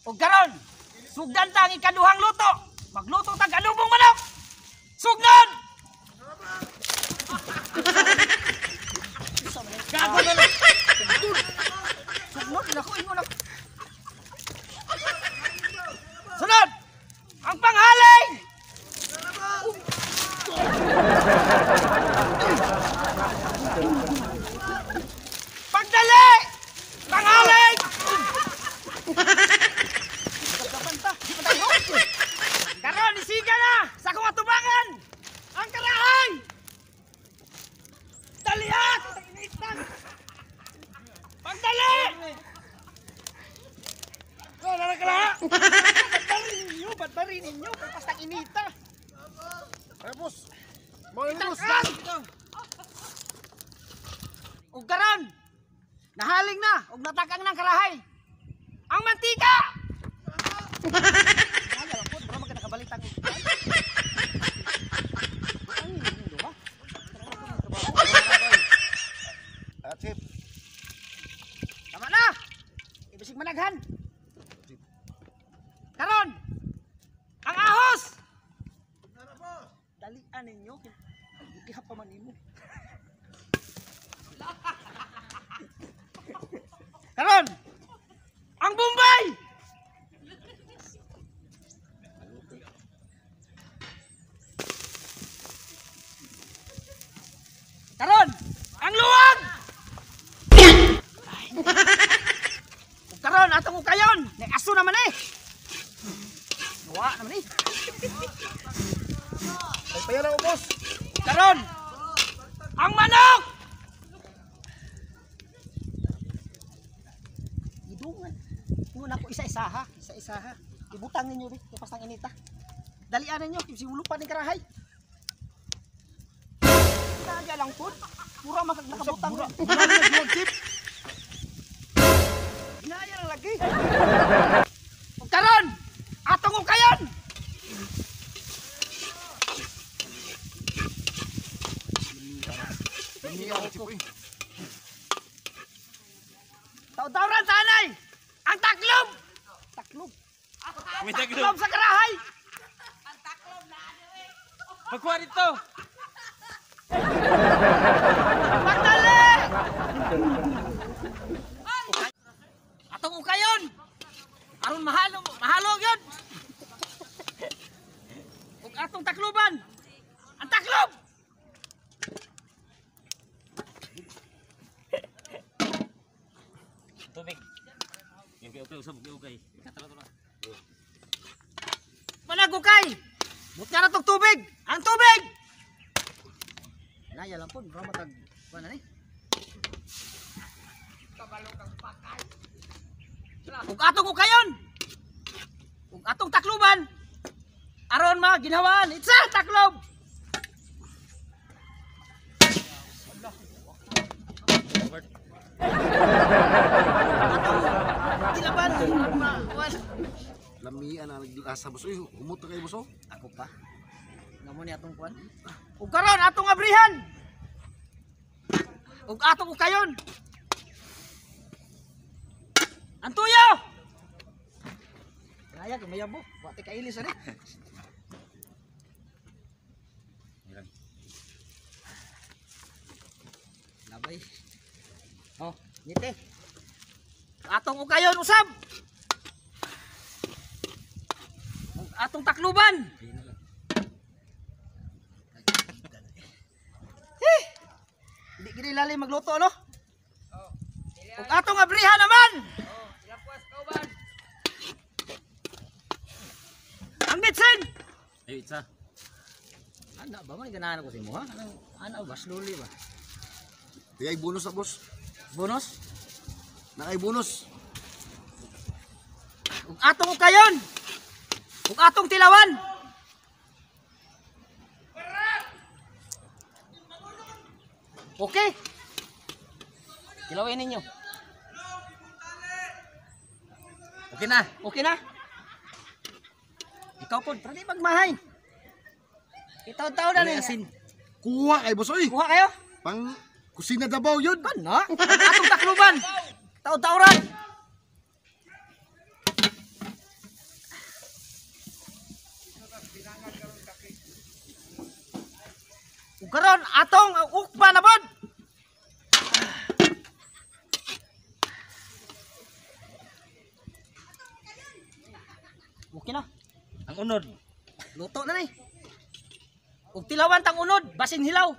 Ug karon, sugdan ta ang ikaduhang luto. Magluto tag adobong manok. Sugdan! Gago na lang. Sugnod na ko ingon ako. Sunod! Ang panghaling! Pagdali! Panghaling! Karon isiga na sa akong atubangan! Ang karahay! Dali ha! Pagdali! Oh, narakala! Badbari ninyo, bastang inita. Ay, boss. Mga boss. Ug karon, nahaling na ug natakang ng karahay. Ang mantika! Tama na! Ibisig managhan. Karon, ang ahos! Dalian ninyo. Gihap pa man nimo. Karon, ang Bombay! Karon, ang luwag! Karon, atong ukayon. May aso naman eh. Nawa naman eh. Ay, payala ko, boss. Karon, ang manok! Idungan. Ingon ako isa-isa ha. Isa-isa ha. Ibutang ninyo rin. Kapasang inita. Dalian ninyo. Siwulupan ni karahay. Kaya lang po. Mura nakabutang. Mura na luwag, Chip. Inaya lang lagi. Ug karon, atong ukayon. Taw-tawran sa anay. Ang taklob. Taklob. May taklob. Taklob sa karahay. Ang taklob na ano eh. Pagkuha dito. Pagdali! Atong ukayon. Aron mahalo, mahalo yun. Ug atong takluban. Ang taklob. Tubig. Okay, usab, okay. Katala. Managukay. Butya na tong tubig. Ang tubig. Naya lang po, bro matag kuan na ni. Ug atong ukayon. Ug atong takluban. Aron maginhawaan. Itsa taklob. Atong tilaban ma kuan. Lamian na naglasa, boss. Uy, humot na kayo, boss. Oh. Ako pa. Ngamo ni atong kuan. Ug karon atong abrihan. Ug atong ukayon. Ang tuyo. Kaya kay mayabo, wa ti kailis ani. Labay. Oh, ngiti. Atong ukayon usab. Ug atong takluban. Eh! Hindi gini lalim magluto, no? Ug atong abrihan naman. Oh, ilapuas kauban. Ang bitsin. Ay, itsa. Ana ba man ganahan ko sa imo ha? Anang ana ba slowly ba? Ay, bonus na, boss. Bonus. Nakay bonus. Ug atong ukayon. Ug atong tilawan. Okay. Tilawin ninyo. Okay na. Okay na? Ikaw po, pwede magmahay. Itaw-taw na May ninyo. asin. Kuha kay boss, uy. Kuha kayo? Pang kusina Davao yun. Kana? Atong takluban. Taw-tawran. Karon atong ukba na bod. Okay na. Ang unod. Luto na ni. Ug tilawan tang unod, basin hilaw.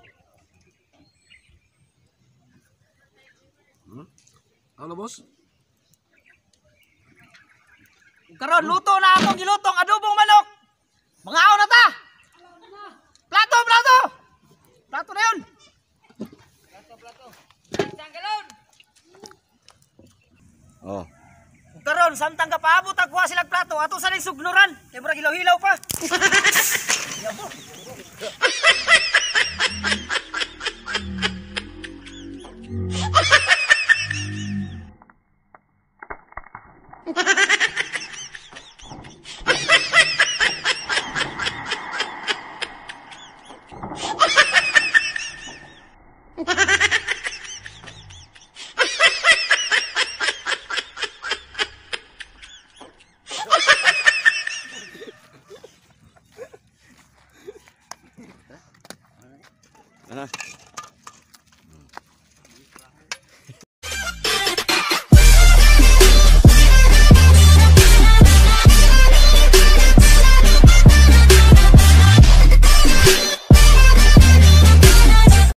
Ano, boss? Ug karon luto na atong gilutong adobong manok. Mangaon na ta. Plato, plato. Plato na yun. Tanggalon. Oh. Ug karon samtang kapaabot ang kuha silang plato, ato sa ning sugnuran. Kay murag hilaw-hilaw pa. Yabo.